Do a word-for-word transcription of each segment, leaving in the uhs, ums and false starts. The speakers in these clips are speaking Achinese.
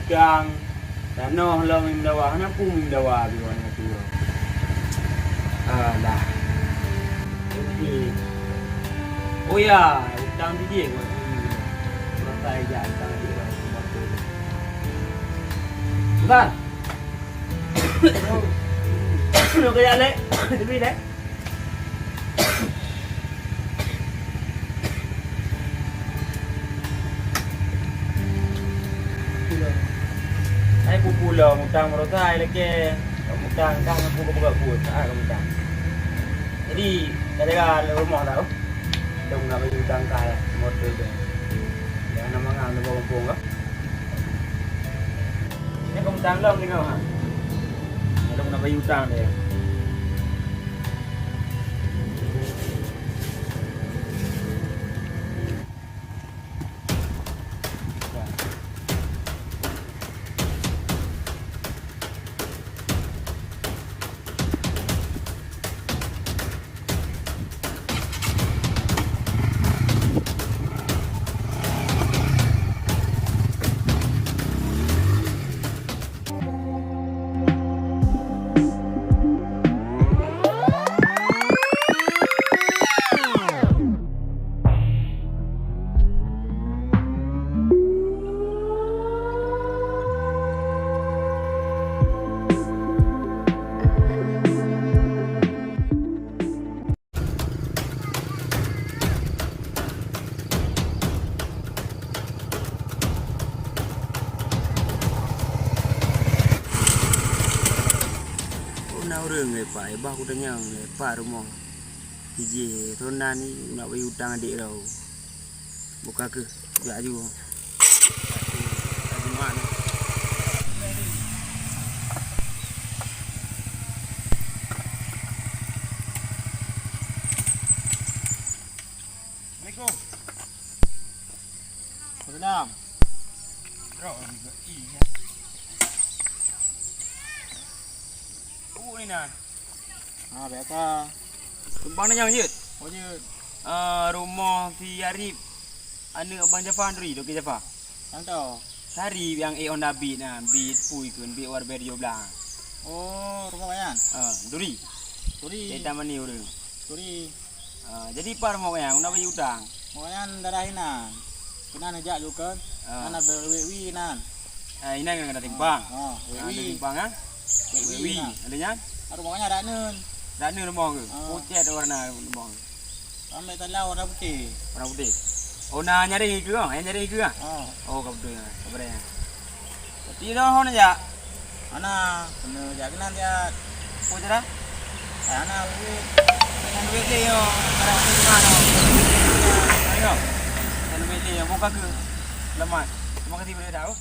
Gang, tanoh lom meudawa, hana peue meudawa, biwan hati lom. Alah. Ini. Oh ya, utang di dia, buat ini. Makai jak utang di dia, buat tu. Bukan? Nak kaya lek, tapi lek. Hai pupula mutang meurota hai lakée. Mutang kah ngaku keu peugah buet, ah, mutang. Jadi, gara-gara rumoh tau. Dong nak bagi utang kah ya, motor tu. Jangan nama ngam tu bawang pong kah. Ini kau utang dong tengok ha. Dong nak bagi utang dia. Oh, na ureueng leupah, eh, bah kutanyong leupah rumoh. Iji, thon nan ni nak bagi utang adék droe. Buka keuh, jak aju. Aju mak ni. Assalamualaikum. Waalaikumsalam. Bro, juga iya. Uh, ni nah. Ah, biasa. Tumpang nanya, Jud? Oh, Jud. Ah, rumoh si Arif, aneuk Abang Jafar, Duri, Dokto Jafar. Nyang toh? Sari nyang ék Honda Beat na, Beat pui keun, Beat Warbird tujoh blah. Oh, rumoh nyan? Ah, Duri. Duri. Cerita mani ureueng. Duri. Ah, jadi pat rumoh nyan, guna bagi utang. Rumoh nyan daerah inan. Keunan jak ju keun. Ah. Mana wi nan. Ah, inan kena timpang. Ah, ah, wi. Ada timpang ah. Wi. Wi. Ada nyan? Rumoh nyan dak neun. Dak neun rumoh ke? Ah. Pucet warna rumoh ke? Ramé tala warna putéh. Warna putéh. Oh, na nyaring ikeue ah? Nyang nyaring ikeue ah? Oh. Oh, ka beutôi ah. Ka beureh ah. Tapi dah hon jak. Ana, kena jak keunan jak. Oh, cara? Ana, weh. Dengan duit dia yo. Ada duit mana? Ayo. Dengan duit dia yo. Buka ke? Lemat. Terima kasih boleh dah. Oke.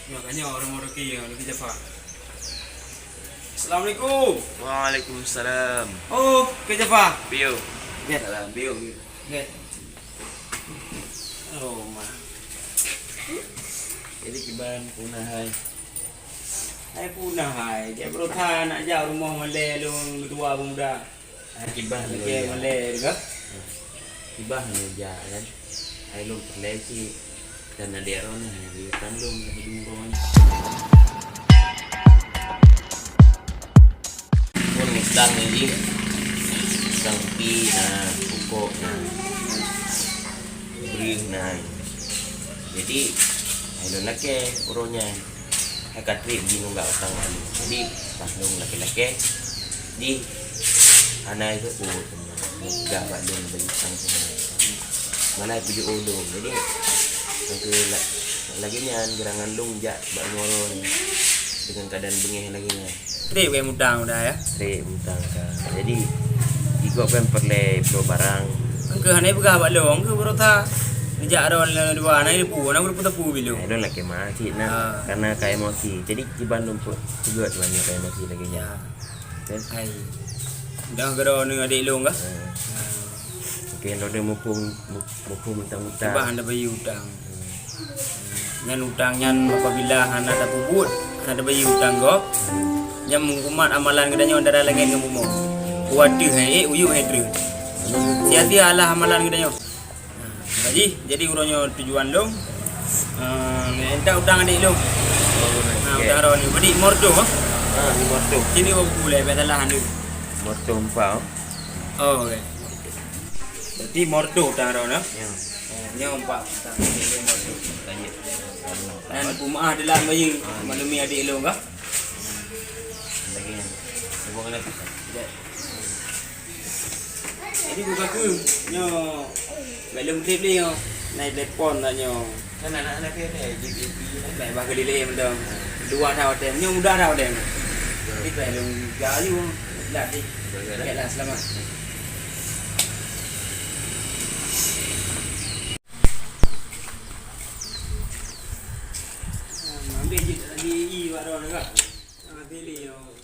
Makanya orang mereka ya lagi cepat. Assalamualaikum. Waalaikumsalam. Oh, Kak Jafar. Piu. Oke. Salam, piu. Oke. Oh, ma. Jadi kiban punah hai. Hai punah hai. Dia berusaha nak jak rumah malai lu dua pemuda. Kiban. Oke, malai juga. Kiban meja kan. Hai lôn peureulèe cit dan adék droeneuh hana geuyue tan lôn lagèe jumpa nyan. Phôn mustang nyan jih, mustang kupi na, pukok na, breueh na. Jadi, hai lôn lakèe uroe nyan. Hai ka trép jih nunggak utang lalu. Jadi, pas lôn lakèe-lakèe, jih hana jeuet peugah bak lôn bagi utang tu. Malah peujeuet ulôn. Jadi, nyang keu la-, lagèe nyan, geurangan lôn jak bak rumoh droe nyan dengan keuadaan beungèh lagèe nyan. Trép wèe mutang udah ya? Trép mutang ka. Jadi, jikok kan peureulèe bloe barang. Engkeu hana peugah bak lôn, engkeu beurota. Neujak droe lôn dua, na ileupeu, na ileupeu teupeu bilong. Hai lôn lakèe ma cit na, karena ka emosi. Jadi, kiban lôn peugot banyak ka emosi lagèe nyan. Ya. Kan? Hai. Dah keudroe ngon adék lôn kah? Ha. Ha. Nyan droeneuh muphom, muphom mantong utang. Bah hana bayeue utang. Nyan utang nyan apabila hana tapeubuet, hana tabayeue utang gob, nyan meuhuköm amalan geutanyoe antara langét ngon bumoe. Watèe hai ék, uyueb hai treun. Sia-sia lah amalan geutanyoe. Jadi, jadi uroe nyoe tujuan lôn. Eh, minta utang adék lôn. Oh, nah, okey. Utang droeneuh. Berarti morto, ha? Ha, ni morto. Sini buku lé, biar salah anda. Morto empat, ha? Oh, okey. Berarti morto utang droeneuh, ha? Ya. Oh, nyoe empat. Utang adék lôn morto. Lanjut. Dan peumaah dalam bayi, ha, maklumi adék lôn kah? Lagi nyan. Cuba kena. Tidak. Jadi buka ke nyoe. Bèk lôn trép lé nyoe. Nai telepon dah nyoe. Kan anak-anak dia ni, J P P ni. Bèk bah ke dilèe mantong. Dua dah hotel. Nyoe mudah dah hotel. Jadi bèk lôn gayu. Dah deh. Okeylah, selamat. Ambil je tak lagi i bak droe dekat. Ah, pilih nyoe.